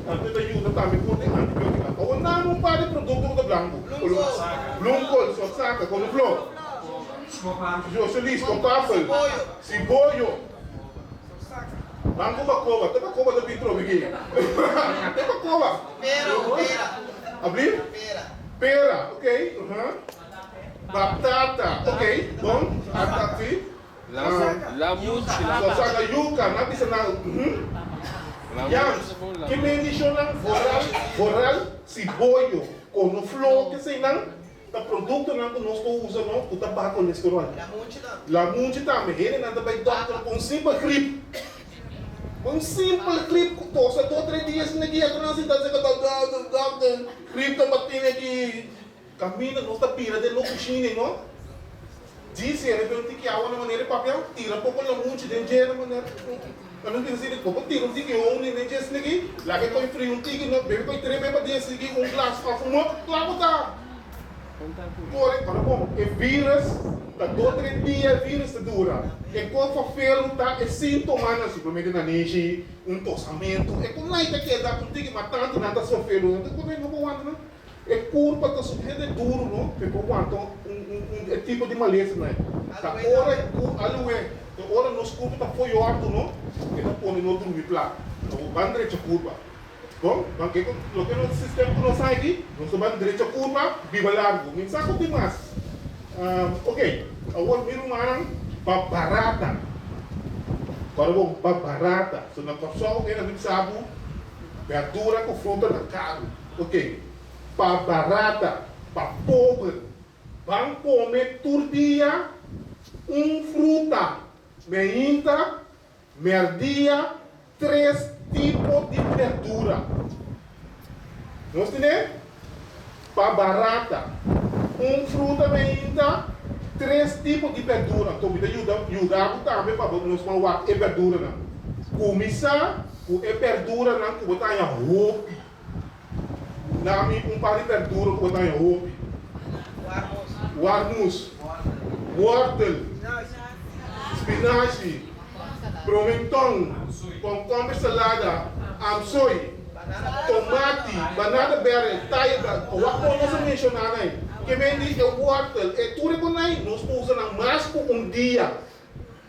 Anto e ta yuda tambe ku e antibiotika. Awor nan un par di produkto ku ta blanku. Bloemkool, sopsaka, konoflor, joseli, skopapel, siboyo, Ban ku bakoba, te bakoba ta bin trobe aki. Te bakoba. Abli? Pera, ok. Batata, ok, bon. Ata si. Lamunchi. Sopsaka, yuka, nan bisa nan. Yams, ki bendishonnan vooral, vooral siboyo, konoflor, keseinan. Ta produktonan ku nos por usa no ku ta baha kolesterol. Lamunchi tambe. Hendenan ta bai dòkter ku un simpel grip. Un simpel grip ku tosa dos tres dia asina ki ya ku nan sinta seka dòkter, dòkter, grip ta batin aki. Kaminda nos ta bira den nos kushina no. Djis e rebe un tiki awa na manera e papia, tira poko lamunchi den dje na manera. Pa nos bisa asina, bo por tira un tiki honing den dje asina aki, laga e koi fri un tiki, no bebe koi tres be pa dia asina aki, un glas òf un mok, kla bo ta kore. Ora bon, e virus ta dos tres dia e virus ta dura. E kos fafelu ta e sintomanan, simplemente nanishi, un tosamentu, e ku nai ta keda un tiki, ma tantu nan ta sofelu, nan ta ku nai no por wanta nan. E kurpa ta sufisiente duru no pa e por wanta un e tipo di malesanan. Ta ora ku aluwe, ta ora nos kurpa ta fo'i òrdu no, e ta pone nos drumi plat. Ta bo ban drecha kurpa. Bon, ban ke ku loke nos sistema ku nos hay aki, nos ta ban drecha kurpa, biba largu. Mi sa ku tin mas. Oke, awor mi rumannan, pa barata. Kòrda bon, pa barata. So na Kòrsou e nan sa ku bèrdura ku fruta ta karu. Ok, pa barata, pa pober, ban come tur dia un fruta, meinta, merdia, tres tipo di berdura. Nos tene? Pa barata, un fruta meinta, tres tipo di berdura. Anto mi ta yuda yuda bo tambe pa bo nos por wak e berduranan. Cuminsa cu e berduranan cu bo ta haña hopi. Na mi un par di berdura ku bo ta haña hopi. Warmus, wortel, spinashi, promenton, komkomber salada, amsoi, tomati, banana berde, taya berde. Wak kon nos a menshoná nan. Ke men di e wortel, e tur e konai nos por usa nan mas ku un dia.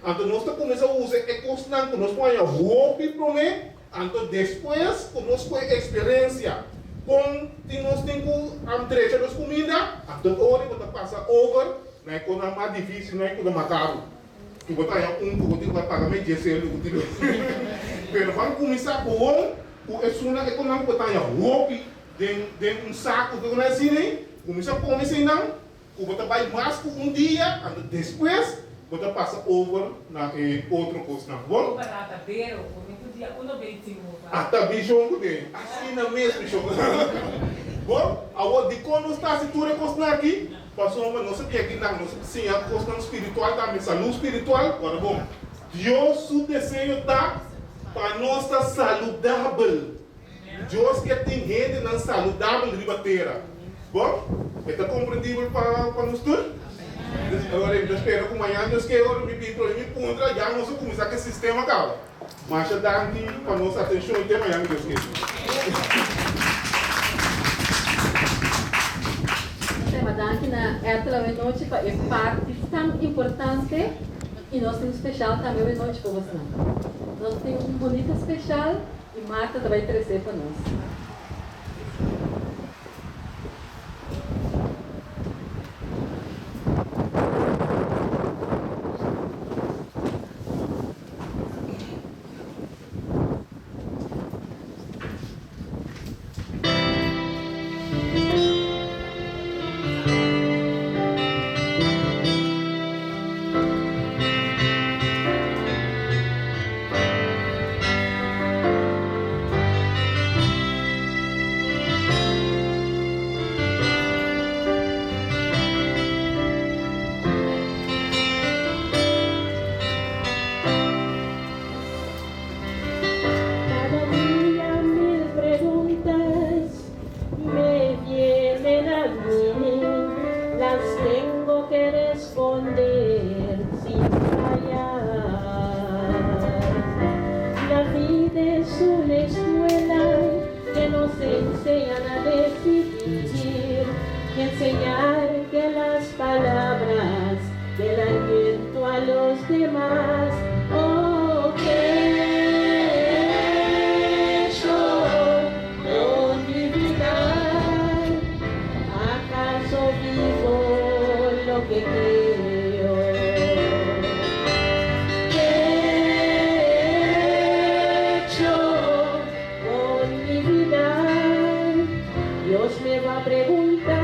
Anto nos ta kuminsá usa e kosnan ku nos por haña hopi promé, anto despues ku nos kohe eksperensia kon tin nos tin ku drecha nos kuminda, anto ora bo ta pasa over na e kosnan mas difísil, na e ku ta mata bo, ku bo ta haña un ku bo tin ku bai paga mes dies sel ku tin. Pero ban kuminsá gewoon ku esunnan e kosnan ku bo ta haña hopi den den un saku, ku nan asina ei, kuminsá kome eseinan. Ku bo ta bai mas ku un dia, anto despues bo ta pasa over na e otro kosnan. Bon? Bo barata bero, bo mi tur dia uno bay tin bo ba. Ata bishon ku den. Asina mes bishon. Bon, awor dikon nos ta hasi tur e kosnan aki? Pasobra nos a bia aki nan, nos a siña kosnan spiritual tambe, salú spiritual. Ora bon, Dios su deseo ta pa nos ta saludabel. Dios ke tin hendenan saludabel riba tera. Bon, e ta komprendibel pa pa nos tur? Dus ora mi ta spera ku mañan Dios ke ora mi bin prome mi puntra ya nos a kuminsá ku e sistema kaba. Masha danki pa nos atenshon i te mañan Dios ke. Tema danki na Ethel awe nochi pa e parti tan importante i nos tin un special tambe awe nochi pa bosnan. Nos tin un bunita special. I Marta ta bai tres'é pa nos. Dios me va a preguntar.